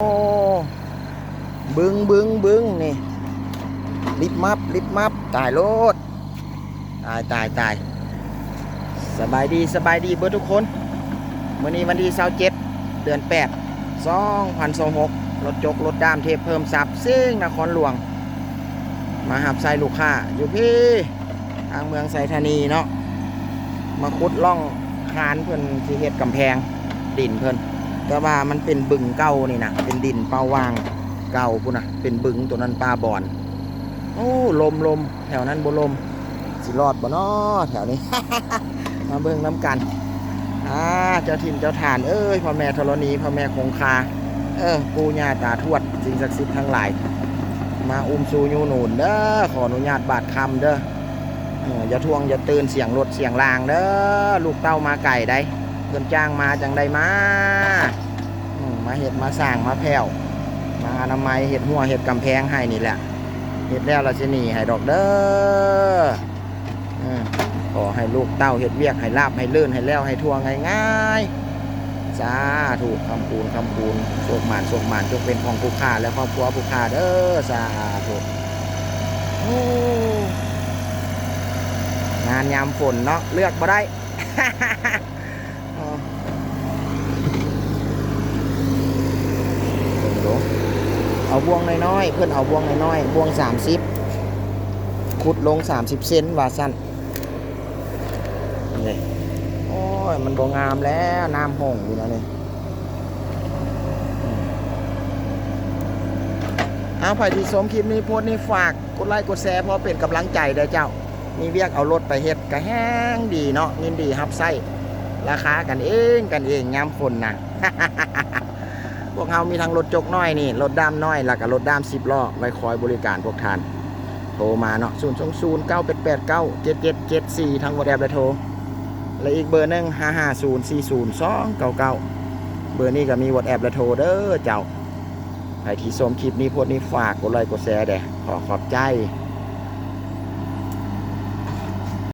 ໂອ້ ບຶງ ບຶງ ບຶງ ນີ້ ລິບມັບ ລິບມັບ ຕາຍໂລດ ຕາຍ ຕາຍ ຕາຍ. ສະບາຍດີ ສະບາຍດີເບິດທຸກຄົນ. ມື້ນີ້ວັນທີຊາວເຈັດ ເດືອນແປດ ສອງພັນຊາວຫົກ ລົດຈົກລົດດ້າມເທບເພີ່ມຊັບ ເຊງນະຄອນຫຼວງ ມາຮັບໃຊ້ລູກຄ້າຢູ່ພີ້ ທາງເມືອງໄຊທານີເນາະ ມາຂຸດລ່ອງຄານເພິ່ນຊິເຮັດກຳແພງດິນເພິ່ນ ແຕ່ວ່າມັນເປັນບຶງເກົ່ານີ້ນະ ເປັນດິນເປົ່າວ່າງເກົ່າພຸ້ນນະ ເປັນບຶງໂຕນັ້ນ ປ່າບອນ. ໂອ້ ລົມ ລົມ ແຖວນັ້ນບໍ່ລົມ ຊິລອດບໍ່ນໍແຖວນີ້? ມາເບິ່ງນຳກັນ. ອາ ເຈົ້າຖິ່ນເຈົ້າຖານເອີຍ ພໍ່ແມ່ທໍລະນີ ພໍ່ແມ່ຄົງຄາ ເອີ ປູ່ຍ່າຕາທວດ ສິ່ງສັກສິດທັງຫຼາຍ ມາອຸ້ມຊູຍູ້ໜູນເດີ້ ຂໍອະນຸຍາດບາດຄຳເດີ້. ເອີ ຢ່າທວງຢ່າຕື່ນສຽງລົດສຽງລາງເດີ້ ລູກເຕົ້າມາໄກໃດ໋ ເພິ່ນຈ້າງມາຈັ່ງໄດ້ມາ ອືມ ມາເຮັດມາສ້າງມາແພ້ວ ມາອະນາໄມ ເຮັດຮົ້ວເຮັດກຳແພງໃຫ້ນີ້ແຫຼະ ເຮັດແລ້ວລະຊິໜີໃຫ້ດອກເດີ້. ເອີ ຂໍໃຫ້ລູກເຕົ້າເຮັດວຽກໃຫ້ລາບໃຫ້ລື່ນ ໃຫ້ແລ້ວໃຫ້ທົ່ວງ່າຍໆ ສາທຸ. ຄຳຄູນ ຄຳຄູນ ໂຊກໝານ ໂຊກໝານ ຈົ່ງເປັນຂອງຜູ້ຂ້າ ແລະ ຄອບຄົວຜູ້ຂ້າເດີ້ ສາທຸ. ໂອ້ ງານຍາມຝົນເນາະ ເລືອກບໍ່ໄດ້. ເບິ່ງດູ ເອົາບ່ວງນ້ອຍໆ ເພິ່ນເອົາບ່ວງນ້ອຍໆ ບ່ວງສາມສິບ ຂຸດລົງສາມສິບເຊັນວ່າຊັ້ນ. ນີ້ ໂອ້ຍ ມັນບໍ່ງາມແລ້ວ ນ້ຳຫົ່ງຢູ່ແລ້ວນີ້. ເອົາ ໃຜທີ່ຊົມຄລິບນີ້ ໂພສນີ້ ຝາກກົດໄລກົດແຊ ເພື່ອເປັນກຳລັງໃຈເດີ້ເຈົ້າ. ມີວຽກເອົາລົດໄປເຮັດກະແຮ່ງດີເນາະ ຍິນດີຮັບໃຊ້ ລາຄາກັນເອງ ກັນເອງຍາມຝົນນະ. ພວກເຮົາມີທັງລົດຈົກນ້ອຍນີ້ ລົດດ້າມນ້ອຍ ແລ້ວກະລົດດ້າມສິບລໍ້ ໄວ້ຄອຍບໍລິການພວກທ່ານ. ໂທມາເນາະ ສູນສອງສູນ ເກົ້າແປດແປດເກົ້າ ເຈັດເຈັດເຈັດສີ່ ທາງ WhatsApp ແລະໂທ ແລະອີກເບີໜຶ່ງ ຫ້າຫ້າສູນສີ່ສູນສອງເກົ້າເກົ້າ. ເບີນີ້ກະມີ WhatsApp ແລະໂທເດີ້ເຈົ້າ. ໃຜທີ່ຊົມຄລິບນີ້ ໂພສນີ້ ຝາກກົດໄລກົດແຊແດ່ ຂໍຂອບໃຈ.